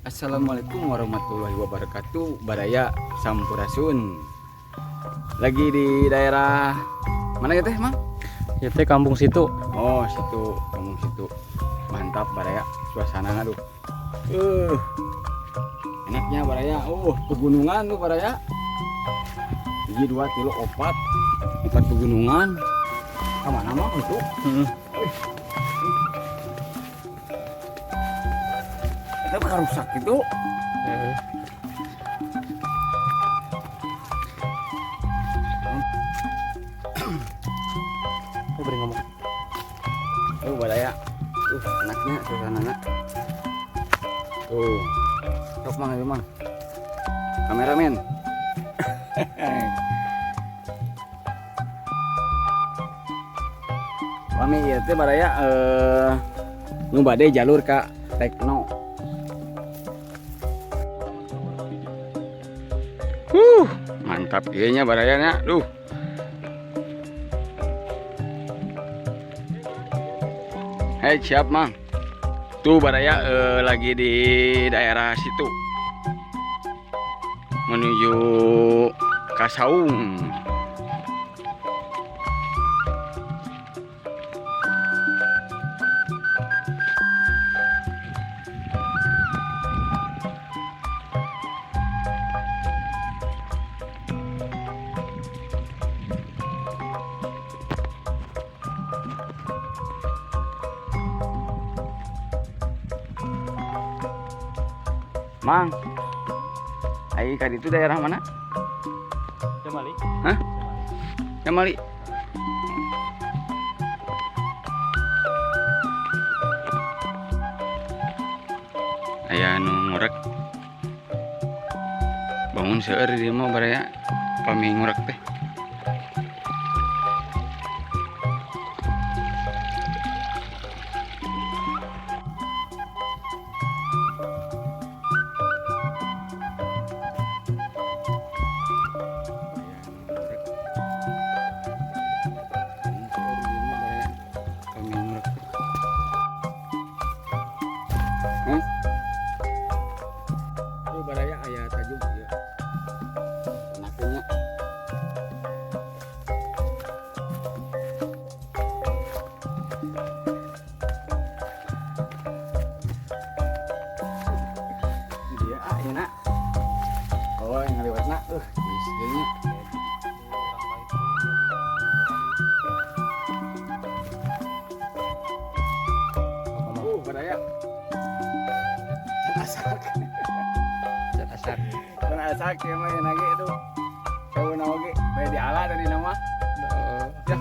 Assalamualaikum warahmatullahi wabarakatuh. Baraya Sampurasun. Lagi di daerah mana ya teh, Mang? Ya teh kampung situ. Oh, situ, kampung situ. Mantap baraya suasana aduh. Enaknya baraya. Oh, pegunungan tuh baraya. 1, 2, 3, 4. 4 pegunungan. Kemana mah itu? Itu rusak itu. Aku beri ngomong. Oh, baraya. Enaknya suasananya. Tuh. Sok mang itu mang. Kameramen. Kami ieu teh baraya nu bade jalur ka Tekno. Mantap ieu nya baraya nya. Duh. Hei, siap mang. Tuh baraya lagi di daerah situ menuju Kasaung. Mang, ai ka ditu daerah mana? Jamali. Hah? Jamali. Aya nu ngurek. Bangun seueur di mah baraya pami ngurek teh. Baraya aya tajuk ieu. Enaknya. Dia ayeuna. Oh, yang ngaliwatna geus. Baraya. Asak. Asak. Kan asak ya mah ya nage itu. Sauna oge bae diala tadi nama. Heeh. Ya.